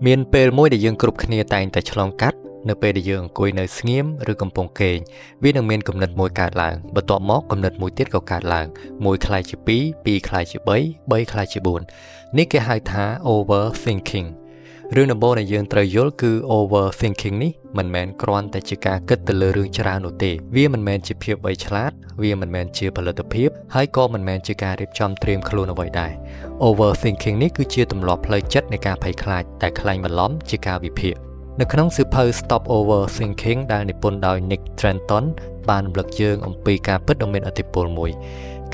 មានពេលមួយដែលយើងគ្រប់គ្នាតែងតែឆ្លងកាត់នៅពេលដែលយើងអង្គុយនៅស្ងៀមឬកំពុងគេងវានឹងមានគំនិតមួយកើតឡើងបន្ទាប់មកគំនិតមួយទៀតក៏កើតឡើងមួយក្លាយជា2 2ក្លាយជា3 3ក្លាយជា4នេះគេហៅថា overthinking រឿងដំបូងដែលយើងត្រូវយល់គឺ overthinking នេះមិនមែនគ្រាន់តែជាការគិតទៅលើរឿងច្រើននោះទេវាមិនមែនជាភាពវៃឆ្លាតវាមិនមែនជាផលិតភាពហើយក៏មិនមែនជាការរៀបចំត្រៀមខ្លួនអ្វីដែរ Overthinking នេះគឺជាទម្លាប់ផ្លូវចិត្តនៃការភ័យខ្លាចតែក្លែងបន្លំជាការវិភាគនៅក្នុងសៀវភៅ Stop Overthinking ដែលនិពន្ធដោយ Nick Trenton បានរំលឹកយើងអំពីការពិតដ៏មានឥទ្ធិពលមួយ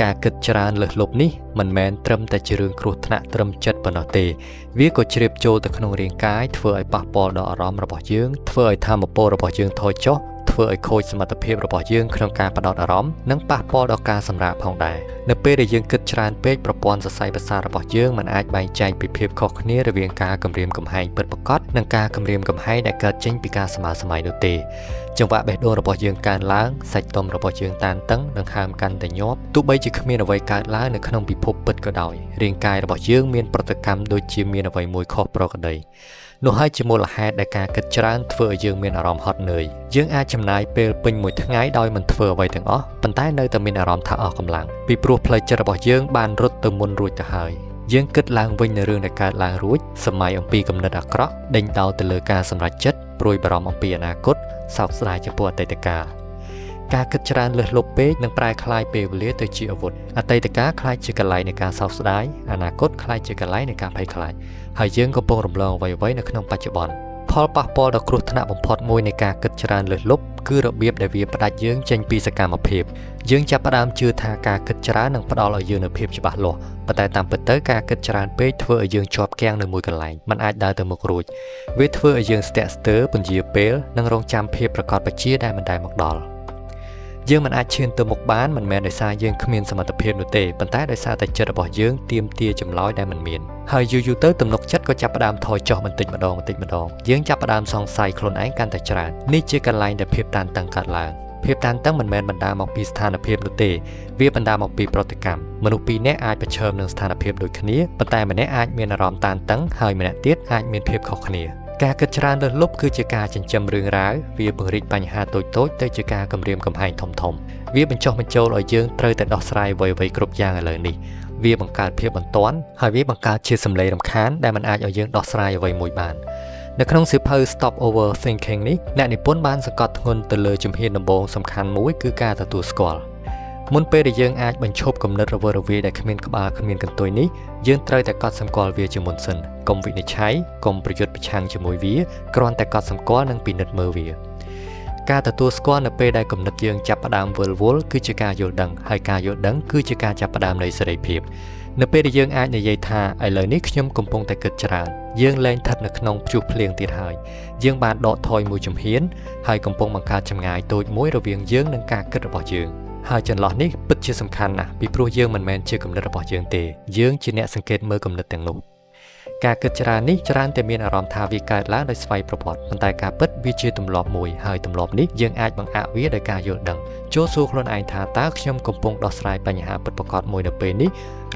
ការគិតច្រើនលើសលប់នេះមិនមែនត្រឹមតែជារឿងគ្រោះថ្នាក់ត្រឹមចិត្តប៉ុណ្ណោះទេវាក៏ជ្រាបចូលទៅក្នុងរាងកាយធ្វើឲ្យប៉ះពាល់ដល់អារម្មណ៍របស់យើងធ្វើឲ្យថាមពលរបស់យើងថយចុះធ្វើឲ្យខូចសមត្ថភាពរបស់យើងក្នុងការផ្ដោតអារម្មណ៍និងប៉ះពាល់ដល់ការសម្រាកផងដែរនៅពេលដែលយើងគិតច្រើនពេកប្រព័ន្ធសរសៃប្រសាទរបស់យើងមិនអាចបែងចែកពីភាពខុសគ្នារវាងការគំរាមកំហែងពិតប្រាកដនិងការគំរាមកំហែងដែលកើតចេញពីការស្មើសម័យនោះទេចង្វាក់បេះដូងរបស់យើងកើនឡើងសាច់ដុំរបស់យើងតានតឹងដង្ហើមកាន់តែញាប់ទោះបីជាគ្មានអ្វីកើតឡើងនៅក្នុងពិភពពិតក៏ដោយរាងកាយរបស់យើងមានប្រតិកម្មដូចជាមានអ្វីមួយខុសប្រក្រតីនោះហើយជាមូលហេតុដែលការគិតច្រើនធ្វើឲ្យយើងមានអារម្មណ៍ហត់នឿយយើងអាចចំណាយពេលពេញមួយថ្ងៃដោយមិនធ្វើអ្វីទាំងអស់ប៉ុន្តែនៅតែមានអារម្មណ៍ថាអស់កម្លាំងពីព្រោះផ្លូវចិត្តរបស់យើងបានរត់ទៅមុនរួចទៅហើយយើងគិតឡើងវិញនៅរឿងដែលកើតឡើងរួចសម័យអំពីគំនិតអាក្រក់ដេញដោលទៅលើការសម្រេចចិត្តព្រួយបារម្ភអំពីអនាគតសោកស្ដាយចំពោះអតីតកាលការគិតច្រើនលើសលប់ពេកនឹងប្រែក្លាយពេលវេលាទៅជាអាវុធអតីតកាលក្លាយជាកន្លែងនៃការសោកស្ដាយអនាគតក្លាយជាកន្លែងនៃការភ័យខ្លាចហើយយើងកំពុងរំលងអ្វីៗនៅក្នុងបច្ចុប្បន្នផលប៉ះពាល់ដ៏គ្រោះថ្នាក់បំផុតមួយនៃការគិតច្រើនលើសលប់គឺរបៀបដែលវាផ្ដាច់យើងចេញពីសកម្មភាពយើងចាប់ផ្ដើមជឿថាការគិតច្រើននឹងផ្ដល់ឲ្យយើងនូវភាពច្បាស់លាស់ប៉ុន្តែតាមពិតទៅការគិតច្រើនពេកធ្វើឲ្យយើងជាប់គាំងនៅមួយកន្លែងមិនអាចដើរទៅមុខរួចវាធ្វើឲ្យយើងស្ទាក់ស្ទើរពន្យាពេលនិងរងចាំភាពប្រកបប្រជាដែលមិនដែលមកដល់យើងមិនអាចឈានទៅមុខបានមិនមែនដោយសារយើងគ្មានសមត្ថភាពនោះទេប៉ុន្តែដោយសារតែចិត្តរបស់យើងទាមទារចម្លើយដែលមិនមានហើយយូរយូរទៅទំនុកចិត្តក៏ចាប់ផ្ដើមថយចុះបន្តិចម្ដងបន្តិចម្ដងយើងចាប់ផ្ដើមសង្ស័យខ្លួនឯងកាន់តែច្រើននេះជាកន្លែងដែលភាពតានតឹងកើតឡើងភាពតានតឹងមិនមែនបណ្ដាលមកពីស្ថានភាពនោះទេវាបណ្ដាលមកពីប្រតិកម្មមនុស្សពីរនាក់អាចប្រឈមនឹងស្ថានភាពដូចគ្នាប៉ុន្តែម្នាក់អាចមានអារម្មណ៍តានតឹងហើយម្នាក់ទៀតអាចមានភាពខុសគ្នាការគិតច្រើនលើសលប់គឺជាការចិញ្ចឹមរឿងរ៉ាវវាពង្រីកបញ្ហាតូចៗទៅជាការគំរាមកំហែងធំៗវាបញ្ចុះបញ្ចូលឲ្យយើងត្រូវតែដោះស្រាយអ្វីៗគ្រប់យ៉ាងឥឡូវនេះវាបង្កើតភាពបន្ទាន់ហើយវាបង្កើតជាសម្លេងរំខានដែលមិនអាចឲ្យយើងដោះស្រាយអ្វីមួយបាននៅក្នុងសៀវភៅ Stop Overthinking នេះអ្នកនិពន្ធបានសង្កត់ធ្ងន់ទៅលើជំហានដំបូងសំខាន់មួយគឺការទទួលស្គាល់មុនពេលដែលយើងអាចបញ្ឈប់គំនិតរវើរវាយដែលគ្មានក្បាលគ្មានកន្ទុយនេះយើងត្រូវតែកត់សម្គាល់វាជាមុនសិនកុំវិនិច្ឆ័យកុំប្រយុទ្ធប្រឆាំងជាមួយវាគ្រាន់តែកត់សម្គាល់និងពិនិត្យមើលវាការទទួលស្គាល់នៅពេលដែលគំនិតយើងចាប់ផ្ដើមវិលវល់គឺជាការយល់ដឹងហើយការយល់ដឹងគឺជាការចាប់ផ្ដើមនៃសេរីភាពនៅពេលដែលយើងអាចនិយាយថាឥឡូវនេះខ្ញុំកំពុងតែគិតច្រើនយើងលែងស្ថិតនៅក្នុងព្យុះភ្លៀងទៀតហើយយើងបានដកថយមួយជំហានហើយកំពុងបង្កើតចម្ងាយតូចមួយរវាងយើងនិងការគិតរបស់យើងហើយចន្លោះនេះពិតជាសំខាន់ណាស់ពីព្រោះយើងមិនមែនជាគំនិតរបស់យើងទេយើងជាអ្នកសង្កេតមើលគំនិតទាំងនោះការគិតច្រើននេះច្រើនតែមានអារម្មណ៍ថាវាកើតឡើងដោយស្វ័យប្រវត្តិប៉ុន្តែការពិតវាជាទម្លាប់មួយហើយទម្លាប់នេះយើងអាចបង្អាក់វាដោយការយល់ដឹងចូលសួរខ្លួនឯងថាតើខ្ញុំកំពុងដោះស្រាយបញ្ហាពិតប្រាកដមួយនៅពេលនេះ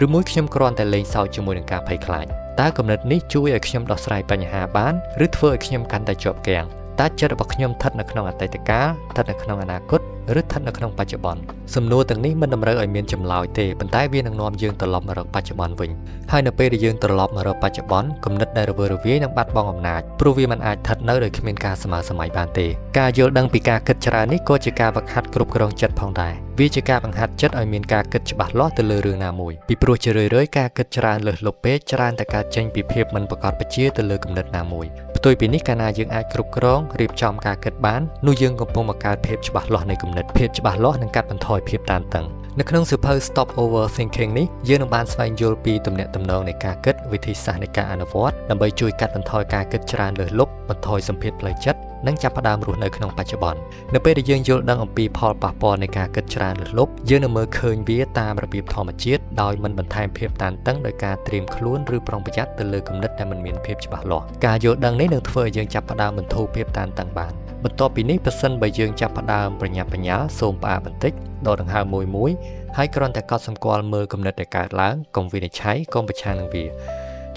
ឬមួយខ្ញុំគ្រាន់តែលេងសើចជាមួយនឹងការភ័យខ្លាចតើគំនិតនេះជួយឲ្យខ្ញុំដោះស្រាយបញ្ហាបានឬធ្វើឲ្យខ្ញុំកាន់តែជាប់គាំងតើចិត្តរបស់ខ្ញុំស្ថិតនៅក្នុងអតីតកាលស្ថិតនៅក្នុងអនាគតឬស្ថិតនៅក្នុងបច្ចុប្បន្នសំណួរទាំងនេះមិនតម្រូវឲ្យមានចម្លើយទេប៉ុន្តែវានឹងនាំយើងត្រឡប់មករកបច្ចុប្បន្នវិញហើយនៅពេលដែលយើងត្រឡប់មករកបច្ចុប្បន្នគំនិតដែលរវើរវាយនឹងបាត់បង់អំណាចព្រោះវាមិនអាចស្ថិតនៅដោយគ្មានការស្មើសម័យបានទេការយល់ដឹងពីការគិតច្រើននេះក៏ជាការវឹកហាត់គ្រប់គ្រងចិត្តផងដែរវាជាការបង្ហាត់ចិត្តឲ្យមានការគិតច្បាស់លាស់ទៅលើរឿងណាមួយពីព្រោះជារឿយៗការគិតច្រើនលើសលប់ពេកច្រើនតែកើតចេញពីភាពមិនប្រកបប្រជាទៅលើគំនិតណាមួយផ្ទុយពីនេះកាលណាយើងអាចគ្រប់គ្រងរៀបចំការគិតបាននោះយើងកំពុងបង្កើតភាពច្បាស់លាស់នៃគំនិតភាពច្បាស់លាស់នឹងកាត់បន្ថយភាពតានតឹងនៅក្នុងសៀវភៅ Stop Overthinking នេះយើងនឹងបានស្វែងយល់ពីទំនាក់ទំនងនៃការគិតវិធីសាស្ត្រនៃការអនុវត្តដើម្បីជួយកាត់បន្ថយការគិតច្រើនលើសលប់បន្ថយសម្ពាធផ្លូវចិត្តនិងចាប់ផ្ដើមរស់នៅក្នុងបច្ចុប្បន្ននៅពេលដែលយើងយល់ដឹងអំពីផលប៉ះពាល់នៃការគិតច្រើនលើសលប់យើងនឹងមើលឃើញវាតាមរបៀបធម្មជាតិដោយមិនបន្ថែមភាពតានតឹងដោយការត្រៀមខ្លួនឬប្រុងប្រយ័ត្នទៅលើគំនិតដែលមិនមានភាពច្បាស់លាស់ការយល់ដឹងនេះនឹងធ្វើឲ្យយើងចាប់ផ្ដើមបន្ធូរភាពតានតឹងបានបន្ទាប់ពីនេះប្រសិនបើយើងចាប់ផ្ដើមប្រញាប់ប្រញាល់សូមផ្អាកបន្តិចដកដង្ហើមមួយមួយហើយគ្រាន់តែកត់សម្គាល់មើលគំនិតដែលកើតឡើងកុំវិនិច្ឆ័យកុំប្រឆាំងនឹងវា។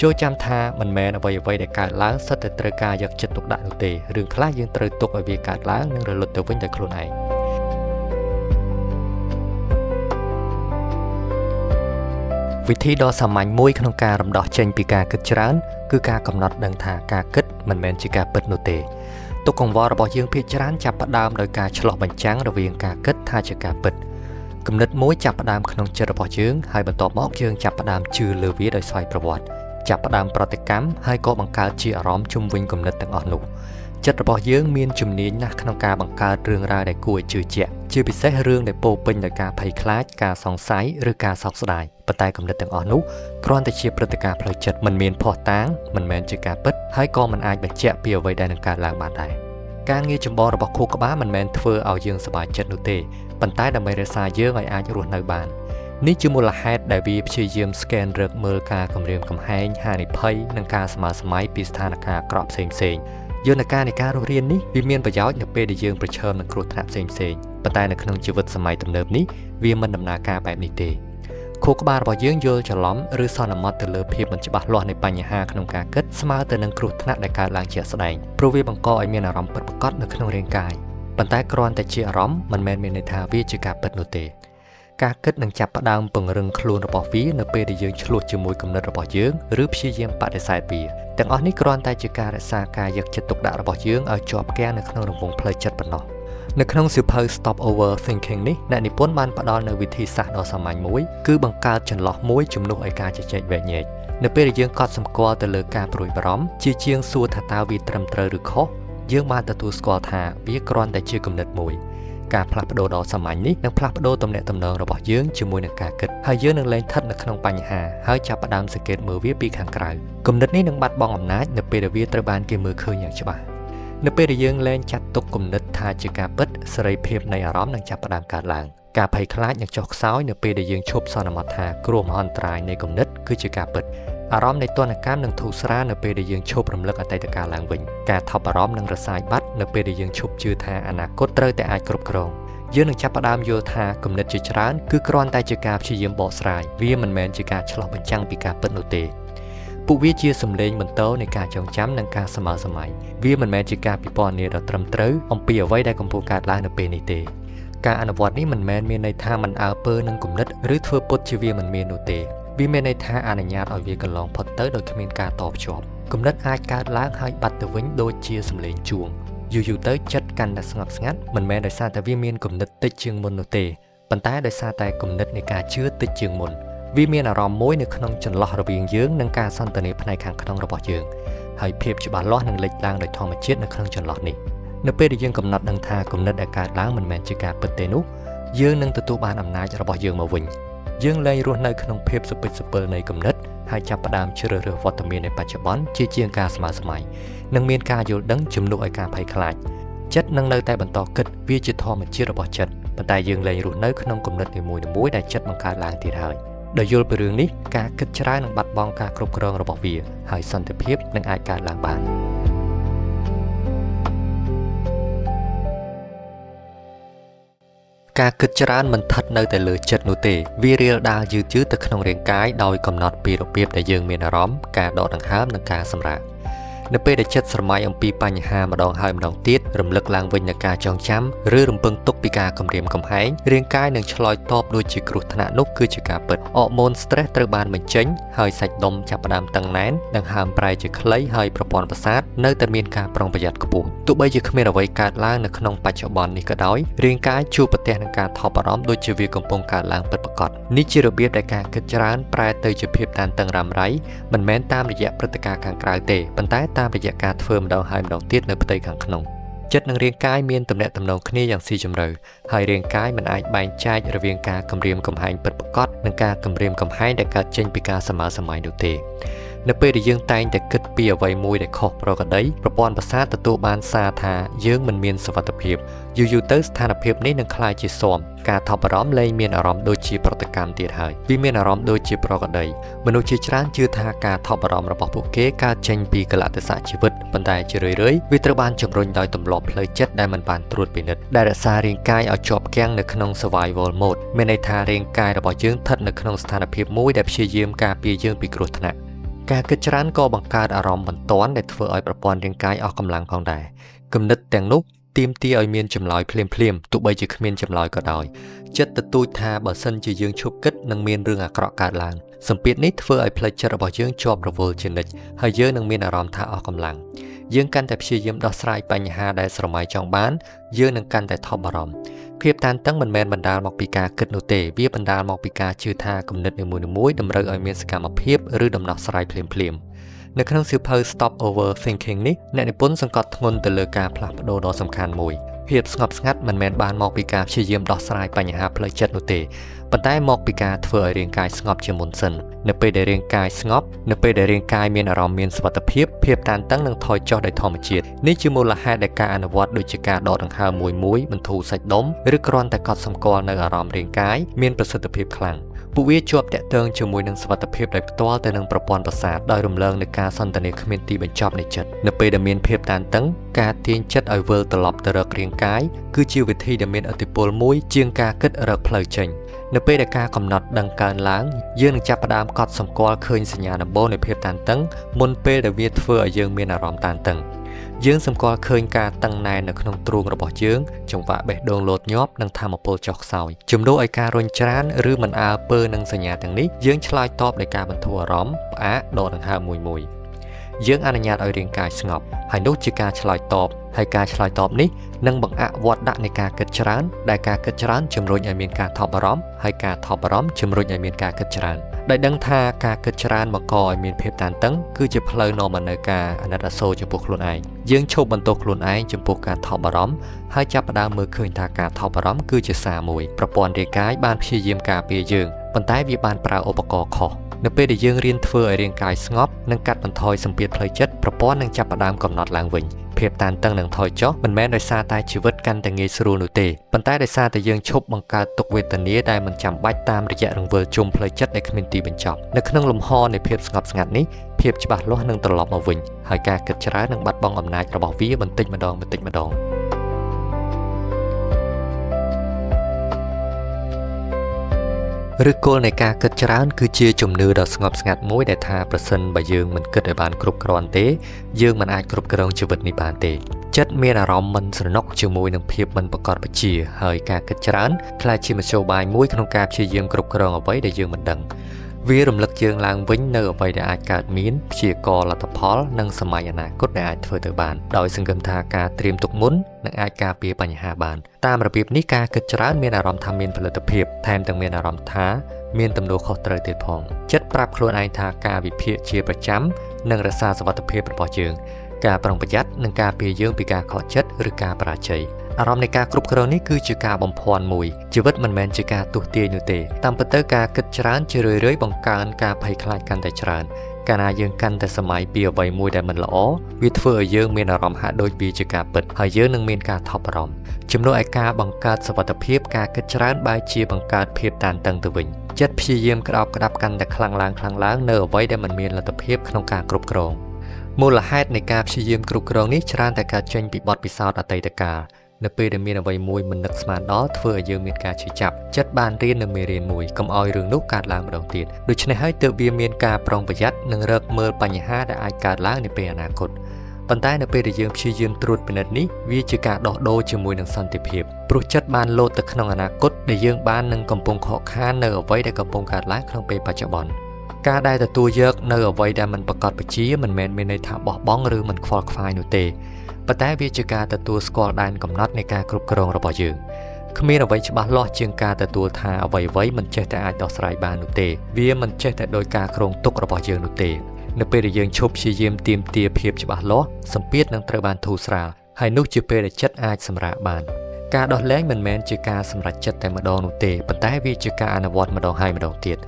ចូលចាំថាមិនមែនអ្វីៗដែលកើតឡើងសុទ្ធតែត្រូវការយកចិត្តទុកដាក់នោះទេរឿងខ្លះយើងត្រូវទុកឲ្យវាកើតឡើងនិងរលត់ទៅវិញដោយខ្លួនឯងវិធីដ៏សាមញ្ញមួយក្នុងការរំដោះចេញពីការគិតច្រើនគឺការកំណត់ដឹងថាការគិតមិនមែនជាការពិតនោះទេទុក្ខកង្វល់របស់យើងភាគច្រើនចាប់ផ្ដើមដោយការឆ្លុះបញ្ចាំងរវាងការគិតថាជាការពិតគំនិតមួយចាប់ផ្ដើមក្នុងចិត្តរបស់យើងហើយបន្ទាប់មកយើងចាប់ផ្ដើមជឿលើវាដោយស្វ័យប្រវត្តិចាប់ផ្ដើមប្រតិកម្មហើយក៏បង្កើតជាអារម្មណ៍ជុំវិញគំនិតទាំងអស់នោះចិត្តរបស់យើងមានជំនាញណាស់ក្នុងការបង្កើតរឿងរ៉ាវដែលគួរឲ្យជឿជាក់ជាពិសេសរឿងដែលពោរពេញដោយការភ័យខ្លាចការសង្ស័យឬការសោកស្ដាយប៉ុន្តែគំនិតទាំងអស់នោះគ្រាន់តែជាព្រឹត្តិការណ៍ផ្លូវចិត្តមិនមានភស្តុតាងមិនមែនជាការពិតហើយក៏មិនអាចបញ្ជាក់ពីអ្វីដែលនឹងកើតឡើងបានដែរការងារចម្បងរបស់ខួរក្បាលមិនមែនធ្វើឲ្យយើងសប្បាយចិត្តនោះទេប៉ុន្តែដើម្បីរក្សាយើងឲ្យអាចរស់នៅបាននេះជាមូលហេតុដែលវាព្យាយាម scan រកមើលការគំរាមកំហែងហានិភ័យនិងការស្មើសម័យពីស្ថានភាពអាក្រក់ផ្សេងៗយន្តការនៃការរស់រាននេះវាមានប្រយោជន៍នៅពេលដែលយើងប្រឈមនឹងគ្រោះថ្នាក់ផ្សេងៗប៉ុន្តែនៅក្នុងជីវិតសម័យទំនើបនេះវាមិនដំណើរការបែបនេះទេខួរក្បាលរបស់យើងយល់ច្រឡំឬសន្មត់ទៅលើភាពមិនច្បាស់លាស់នៃបញ្ហាក្នុងការគិតស្មើទៅនឹងគ្រោះថ្នាក់ដែលកើតឡើងជាក់ស្ដែងព្រោះវាបង្កឲ្យមានអារម្មណ៍ពិតប្រាកដនៅក្នុងរាងកាយប៉ុន្តែគ្រាន់តែជាអារម្មណ៍មិនមែនមានន័យថាវាជាការពិតនោះទេការគិតនឹងចាប់ផ្ដើមពង្រឹងខ្លួនរបស់វានៅពេលដែលយើងឆ្លោះជាមួយគំនិតរបស់យើងឬព្យាយាមបដិសេធវាទាំងអស់នេះគ្រាន់តែជាការរក្សាការយកចិត្តទុកដាក់របស់យើងឲ្យជាប់គាំងនៅក្នុងរង្វង់ផ្លូវចិត្តប៉ុណ្ណោះនៅក្នុងសៀវភៅ Stop Overthinking នេះអ្នកនិពន្ធបានផ្ដល់នូវវិធីសាស្ត្រដ៏សាមញ្ញមួយគឺបង្កើតចន្លោះមួយជំនួសឲ្យការជជែកវែកញែកនៅពេលដែលយើងកត់សម្គាល់ទៅលើការព្រួយបារម្ភជាជាងសួរថាតើវាត្រឹមត្រូវឬខុសយើងបានទទួលស្គាល់ថាវាគ្រាន់តែជាគំនិតមួយការផ្លាស់ប្ដូរដ៏សាមញ្ញនេះនឹងផ្លាស់ប្ដូរទំនាក់ទំនងរបស់យើងជាមួយនឹងការគិតហើយយើងនឹងលែងស្ថិតនៅក្នុងបញ្ហាហើយចាប់ផ្ដើមសង្កេតមើលវាពីខាងក្រៅគំនិតនេះនឹងបាត់បង់អំណាចនៅពេលដែលវាត្រូវបានគេមើលឃើញយ៉ាងច្បាស់នៅពេលដែលយើងលែងចាត់ទុកគំនិតថាជាការពិតសេរីភាពនៃអារម្មណ៍នឹងចាប់ផ្ដើមកើតឡើងការភ័យខ្លាចនឹងចុះខ្សោយនៅពេលដែលយើងឈប់សន្មតថាគ្រោះមហន្តរាយនៃគំនិតគឺជាការពិតអារម្មណ៍នៃទណ្ឌកម្មនឹងធូរស្រាលនៅពេលដែលយើងឈប់រំលឹកអតីតកាលឡើងវិញការថប់អារម្មណ៍នឹងរសាយបាត់នៅពេលដែលយើងឈប់ជឿថាអនាគតត្រូវតែអាចគ្រប់គ្រងយើងនឹងចាប់ផ្ដើមយល់ថាគំនិតជាច្រើនគឺគ្រាន់តែជាការព្យាយាមបកស្រាយវាមិនមែនជាការឆ្លុះបញ្ចាំងពីការពិតនោះទេពួកវាជាសម្លេងបន្តនៃការចងចាំនិងការសម័យសម័យវាមិនមែនជាការពិពណ៌នាដ៏ត្រឹមត្រូវអំពីអ្វីដែលកំពុងកើតឡើងនៅពេលនេះទេការអនុវត្តនេះមិនមែនមានន័យថាមិនអើពើនឹងគំនិតឬធ្វើពុតជាវាមិនមាននោះទេវាមានន័យថាអនុញ្ញាតឲ្យវាកន្លងផុតទៅដោយគ្មានការតភ្ជាប់គំនិតអាចកើតឡើងហើយបាត់ទៅវិញដូចជាសម្លេងជួងយូរៗទៅចិត្តកាន់តែស្ងប់ស្ងាត់មិនមែនដោយសារតែវាមានគំនិតតិចជាងមុននោះទេប៉ុន្តែដោយសារតែគំនិតនៃការជឿតិចជាងមុនវាមានអារម្មណ៍មួយនៅក្នុងចន្លោះរវាងយើងនិងការសន្ទនាផ្នែកខាងក្នុងរបស់យើងហើយភាពច្បាស់លាស់នឹងលេចឡើងដោយធម្មជាតិនៅក្នុងចន្លោះនេះនៅពេលដែលយើងកំណត់ដឹងថាគំនិតដែលកើតឡើងមិនមែនជាការពិតទេនោះយើងនឹងទទួលបានអំណាចរបស់យើងមកវិញយើងលែងរស់នៅក្នុងភាពសុពិចសុពិលនៃគំនិតហើយចាប់ផ្ដើមជ្រើសរើសវត្តមាននៃបច្ចុប្បន្នជាជាងការស្មើសម័យនិងមានការយល់ដឹងជំនួសឲ្យការភ័យខ្លាចចិត្តនឹងនៅតែបន្តគិតវាជាធម្មជាតិរបស់ចិត្តប៉ុន្តែយើងលែងរស់នៅក្នុងគំនិតនីមួយៗដែលចិត្តបង្កើតឡើងទៀតហើយដោយយល់ពីរឿងនេះការគិតច្រើននឹងបាត់បង់ការគ្រប់គ្រងរបស់វាហើយសន្តិភាពនឹងអាចកើតឡើងបានការគិតច្រើនមិនស្ថិតនៅតែលើចិត្តនោះទេវារាលដាលយឺតៗទៅក្នុងរាងកាយដោយកំណត់ពីរបៀបដែលយើងមានអារម្មណ៍ការដកដង្ហើមនិងការសម្រាកនៅពេលដែលចិត្តស្រមៃអំពីបញ្ហាម្ដងហើយម្ដងទៀតរំលឹកឡើងវិញនូវការចងចាំឬរំពឹងទុកពីការគំរាមកំហែងរាងកាយនឹងឆ្លើយតបដូចជាគ្រោះថ្នាក់នោះគឺជាការពិតអរម៉ូន stress ត្រូវបានបញ្ចេញហើយសាច់ដុំចាប់ផ្ដើមតឹងណែនដង្ហើមប្រែជាខ្លីហើយប្រព័ន្ធប្រសាទនៅតែមានការប្រុងប្រយ័ត្នខ្ពស់ទោះបីជាគ្មានអ្វីកើតឡើងនៅក្នុងបច្ចុប្បន្ននេះក៏ដោយរាងកាយជួបប្រទះនឹងការថប់អារម្មណ៍ដូចជាវាកំពុងកើតឡើងពិតប្រាកដនេះជារបៀបដែលការគិតច្រើនប្រែទៅជាភាពតានតឹងរ៉ាំរ៉ៃមិនមែនតាមរយៈព្រឹត្តិការណ៍ខាងក្រៅទេប៉ុន្តែតាមរយៈការធ្វើម្ដងហើយម្ដងទៀតនៅផ្ទៃខាងក្នុងចិត្តនិងរាងកាយមានទំនាក់ទំនងគ្នាយ៉ាងស៊ីជម្រៅហើយរាងកាយមិនអាចបែងចែករវាងការគំរាមកំហែងពិតប្រាកដនិងការគំរាមកំហែងដែលកើតចេញពីការសម័យសម័យនោះទេនៅពេលដែលយើងតែងតែគិតពីអ្វីមួយដែលខុសប្រក្រតីប្រព័ន្ធប្រសាទទទួលបានសារថាយើងមិនមានសុវត្ថិភាពយូរៗទៅស្ថានភាពនេះនឹងក្លាយជាស៊ាំការថប់អារម្មណ៍លែងមានអារម្មណ៍ដូចជាប្រតិកម្មទៀតហើយវាមានអារម្មណ៍ដូចជាប្រក្រតីមនុស្សជាច្រើនជឿថាការថប់អារម្មណ៍របស់ពួកគេកើតចេញពីកលៈទេសៈជីវិតប៉ុន្តែជារឿយៗវាត្រូវបានជំរុញដោយទម្លាប់ផ្លូវចិត្តដែលមិនបានត្រួតពិនិត្យដែលរក្សារាងកាយឲ្យជាប់គាំងនៅក្នុង survival mode មានន័យថារាងកាយរបស់យើងស្ថិតនៅក្នុងស្ថានភាពមួយដែលព្យាយាមការពារយើងពីគ្រោះថ្នាក់ ការគិតច្រើនក៏បង្កើតអារម្មណ៍បន្ទាន់ដែលធ្វើឲ្យប្រព័ន្ធរាងកាយអស់កម្លាំងផងដែរគំនិតទាំងនោះទាមទារឲ្យមានចម្លើយភ្លាមៗទោះបីជាគ្មានចម្លើយក៏ដោយចិត្តទទូចថាបើសិនជាយើងឈប់គិតនឹងមានរឿងអាក្រក់កើតឡើងសម្ពាធនេះធ្វើឲ្យផ្លូវចិត្តរបស់យើងជាប់រវល់ជានិច្ចហើយយើងនឹងមានអារម្មណ៍ថាអស់កម្លាំងយើងកាន់តែព្យាយាមដោះស្រាយបញ្ហាដែលស្រមៃចង់បានយើងនឹងកាន់តែថប់បារម្ភភាពតានតឹងមិនមែនបណ្ដាលមកពីការគិតនោះទេវាបណ្ដាលមកពីការជឿថាគំនិតនីមួយៗតម្រូវឲ្យមានសកម្មភាពឬដំណោះស្រាយភ្លាមៗនៅក្នុងសៀវភៅ Stop Overthinking នេះអ្នកនិពន្ធសង្កត់ធ្ងន់ទៅលើការផ្លាស់ប្ដូរដ៏សំខាន់មួយភាពស្ងប់ស្ងាត់មិនមែនបានមកពីការព្យាយាមដោះស្រាយបញ្ហាផ្លូវចិត្តនោះទេប៉ុន្តែមកពីការធ្វើឲ្យរាងកាយស្ងប់ជាមុនសិននៅពេលដែលរាងកាយស្ងប់នៅពេលដែលរាងកាយមានអារម្មណ៍មានសុវត្ថិភាពភាពតានតឹងនឹងថយចុះដោយធម្មជាតិនេះជាមូលហេតុដែលការអនុវត្តដូចជាការដកដង្ហើមមួយមួយបន្ធូរសាច់ដុំឬគ្រាន់តែកត់សម្គាល់នៅអារម្មណ៍រាងកាយមានប្រសិទ្ធភាពខ្លាំងពួកវាជាប់តាក់ទងជាមួយនឹងសុវត្ថិភាពដោយផ្ទាល់ទៅនឹងប្រព័ន្ធប្រសាទដោយរំលងនៃការសន្ទនាគ្មានទីបញ្ចប់នៃចិត្តនៅពេលដែលមានភាពតានតឹងការទាញចិត្តឲ្យវិលត្រឡប់ទៅរករាងកាយគឺជាវិធីដែលមានឥទ្ធិពលមួយជាងការគិតរកផ្លូវចេញនៅពេលដែលការកំណត់ដឹងកើនឡើងយើងនឹងចាប់ផ្ដើមកត់សម្គាល់ឃើញសញ្ញាដំបូងនៃភាពតានតឹងមុនពេលដែលវាធ្វើឲ្យយើងមានអារម្មណ៍តានតឹងយើងសម្គាល់ឃើញការតឹងណែននៅក្នុងទ្រូងរបស់យើងចង្វាក់បេះដូងលោតញាប់និងថាមពលចុះខ្សោយជំនួសឲ្យការរុញច្រានឬមិនអើពើនឹងសញ្ញាទាំងនេះយើងឆ្លើយតបដោយការបន្ធូរអារម្មណ៍ផ្អាកដកដង្ហើមមួយមួយយើងអនុញ្ញាតឲ្យរាងកាយស្ងប់ហើយនោះជាការឆ្លើយតបហើយការឆ្លើយតបនេះនឹងបង្អាក់វដ្តដាក់នៃការគិតច្រើនដែលការគិតច្រើនជំរុញឲ្យមានការថប់បារម្ភហើយការថប់បារម្ភជំរុញឲ្យមានការគិតច្រើនដោយដឹងថាការគិតច្រើនបង្កឲ្យមានភាពតានតឹងគឺជាផ្លូវនាំមកនូវការអាណិតអាសូរចំពោះខ្លួនឯងយើងឈប់បន្ទោសខ្លួនឯងចំពោះការថប់បារម្ភហើយចាប់ផ្ដើមមើលឃើញថាការថប់បារម្ភគឺជាសារមួយប្រព័ន្ធរាងកាយបានព្យាយាមការពារយើងប៉ុន្តែវាបានប្រើឧបករណ៍ខុសនៅពេលដែលយើងរៀនធ្វើឲ្យរាងកាយស្ងប់និងកាត់បន្ថយសម្ពាធផ្លូវចិត្តប្រព័ន្ធនឹងចាប់ផ្ដើមកំណត់ឡើងវិញភាពតានតឹងនឹងថយចុះមិនមែនដោយសារតែជីវិតកាន់តែងាយស្រួលនោះទេប៉ុន្តែដោយសារតែយើងឈប់បង្កើតទុក្ខវេទនាដែលមិនចាំបាច់តាមរយៈរង្វិលជុំផ្លូវចិត្តដែលគ្មានទីបញ្ចប់នៅក្នុងលំហនៃភាពស្ងប់ស្ងាត់នេះភាពច្បាស់លាស់នឹងត្រឡប់មកវិញហើយការគិតច្រើននឹងបាត់បង់អំណាចរបស់វាបន្តិចម្ដងបន្តិចម្ដងឫសគល់នៃការគិតច្រើនគឺជាជំនឿដ៏ស្ងប់ស្ងាត់មួយដែលថាប្រសិនបើយើងមិនគិតឲ្យបានគ្រប់គ្រាន់ទេយើងមិនអាចគ្រប់គ្រងជីវិតនេះបានទេចិត្តមានអារម្មណ៍មិនស្រណុកជាមួយនឹងភាពមិនប្រកបប្រជាហើយការគិតច្រើនក្លាយជាមធ្យោបាយមួយក្នុងការព្យាយាមគ្រប់គ្រងអ្វីដែលយើងមិនដឹងវារំលឹកយើងឡើងវិញនៅអ្វីដែលអាចកើតមានព្យាករណ៍លទ្ធផលនិងសម័យអនាគតដែលអាចធ្វើទៅបានដោយសង្ឃឹមថាការត្រៀមទុកមុននឹងអាចការពារបញ្ហាបានតាមរបៀបនេះការគិតច្រើនមានអារម្មណ៍ថាមានផលិតភាពថែមទាំងមានអារម្មណ៍ថាមានទំនួលខុសត្រូវទៀតផងចិត្តប្រាប់ខ្លួនឯងថាការវិភាគជាប្រចាំនឹងរក្សាសុវត្ថិភាពរបស់យើងការប្រុងប្រយ័ត្ននិងការពារយើងពីការខកចិត្តឬការបរាជ័យអារម្មណ៍នៃការគ្រប់គ្រងនេះគឺជាការបំភាន់មួយជីវិតមិនមែនជាការទស្សន៍ទាយនោះទេតាមពិតទៅការគិតច្រើនជារឿយៗបង្កើនការភ័យខ្លាចកាន់តែច្រើនកាលណាយើងកាន់តែសម័យពីអ្វីមួយដែលមិនល្អវាធ្វើឲ្យយើងមានអារម្មណ៍ហាក់ដូចវាជាការពិតហើយយើងនឹងមានការថប់បារម្ភជំនួសឲ្យការបង្កើតសុវត្ថិភាពការគិតច្រើនបែរជាបង្កើតភាពតានតឹងទៅវិញចិត្តព្យាយាមក្តោបក្តាប់កាន់តែខ្លាំងឡើងខ្លាំងឡើងនៅអ្វីដែលមិនមានលទ្ធភាពក្នុងការគ្រប់គ្រងមូលហេតុនៃការព្យាយាមគ្រប់គ្រងនេះច្រើនតែកើតចេញពីបទពិសោធន៍អតីតកាលនៅពេលដែលមានអ្វីមួយមិននឹកស្មានដល់ធ្វើឲ្យយើងមានការឈឺចាប់ចិត្តបានរៀននៅមេរៀនមួយកុំឲ្យរឿងនោះកើតឡើងម្ដងទៀតដូច្នេះហើយទើបវាមានការប្រុងប្រយ័ត្ននិងរកមើលបញ្ហាដែលអាចកើតឡើងនាពេលអនាគតប៉ុន្តែនៅពេលដែលយើងព្យាយាមត្រួតពិនិត្យនេះវាជាការដោះដូរជាមួយនឹងសន្តិភាពព្រោះចិត្តបានលោតទៅក្នុងអនាគតដែលយើងបាននឹងកំពុងខកខាននៅអ្វីដែលកំពុងកើតឡើងក្នុងពេលបច្ចុប្បន្នការដែលទទួលយកនៅអ្វីដែលមិនប្រកបប្រជាមិនមែនមានន័យថាបោះបង់ឬមិនខ្វល់ខ្វាយនោះទេប៉ុន្តែវាជាការទទួលស្គាល់ដែនកំណត់នៃការគ្រប់គ្រងរបស់យើងគ្មានអ្វីច្បាស់លាស់ជាងការទទួលថាអ្វីៗមិនចេះតែអាចដោះស្រាយបាននោះទេវាមិនចេះតែដោយការគ្រោងទុករបស់យើងនោះទេនៅពេលដែលយើងឈប់ព្យាយាមទាមទារភាពច្បាស់លាស់សម្ពាធនឹងត្រូវបានធូរស្រាលហើយនោះជាពេលដែលចិត្តអាចសម្រាកបានការដោះលែងមិនមែនជាការសម្រេចចិត្តតែម្ដងនោះទេប៉ុន្តែវាជាការអនុវត្តម្ដងហើយម្ដងទៀត